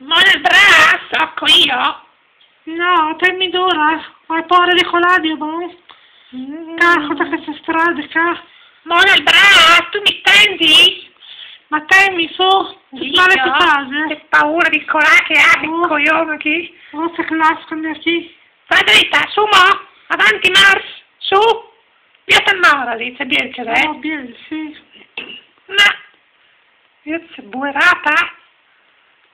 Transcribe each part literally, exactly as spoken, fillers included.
Mona il braccio, ecco io. No, te mi dura, hai paura di colare, bon? Mm. Calcola che se strada qua. Mona il braccio, tu mi stendi? Ma te mi su, ti pare che fase? Che paura di colare che hai, oh. Coglione qui. Oh, se clasco qui. Sta dritta, su mo, avanti marcia, su. Più te mora lì, se bien che è. Oh, bien, sì. Ma io se buerata.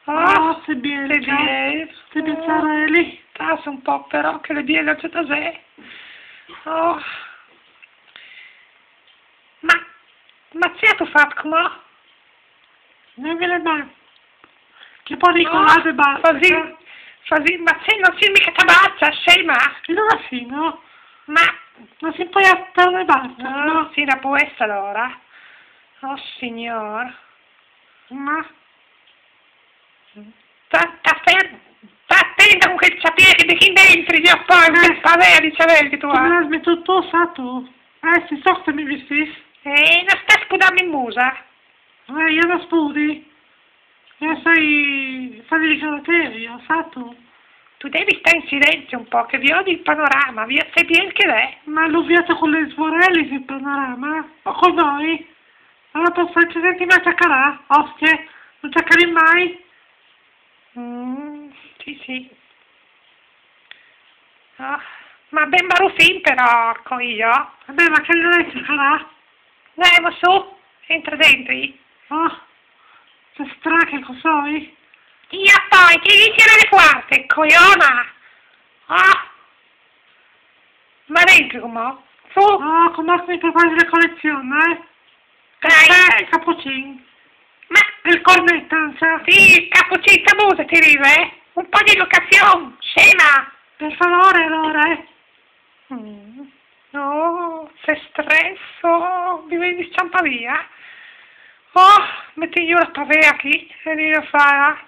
Oh, se bien, se bien. Se pensare lì. Tasso un po' però che le bien non c'è da sé. Oh. Ma, ma c'è tu fatto come? Non ve le mani. Che poi dico, no, basta. Così, così, ma c'è non c'è mica tabaccia, scema. Allora sì, no? Ma non si può appena basta, no? Sì, la può essere allora. Oh signor. Ma sta, sta fermo. Sta attenta con quel sapere che di chi dentro, io poi, eh. Che spavera di sapere che tu hai. Ma tutto sa tu. Eh, si so che mi vesti. Eh, non sta spudarmi in musa. Eh, io non spudi. Io sai, fare di caratteria, sa tu. Tu devi stare in silenzio un po', che vi odi il panorama, vi sai bien che è. Ma lo viaggio con le sforelle il panorama? O con noi? Allora posso anche sentirmi a ciaccarà? Ostia, non ciaccarì mai? Mm, sì, sì. Oh, ma ben barufin però, con io. Vabbè, ma che non è ciaccarà? Andiamo su, entra dentro. Oh, che strano che cos'hai? Io poi, ti dice le quarte, cogliona. Oh. Ma dentro come? Su. Oh, come che mi prepari la collezione, eh? Dai. Capucin. Ma il cornetto, sa? Sì, capucin, sta musica ti arriva, eh? Un po' di educazione, scema. Per favore, allora, eh? Mm. Oh, se stresso, mi vedi sciampa via. Oh, metti giù la pavea qui e devi fare.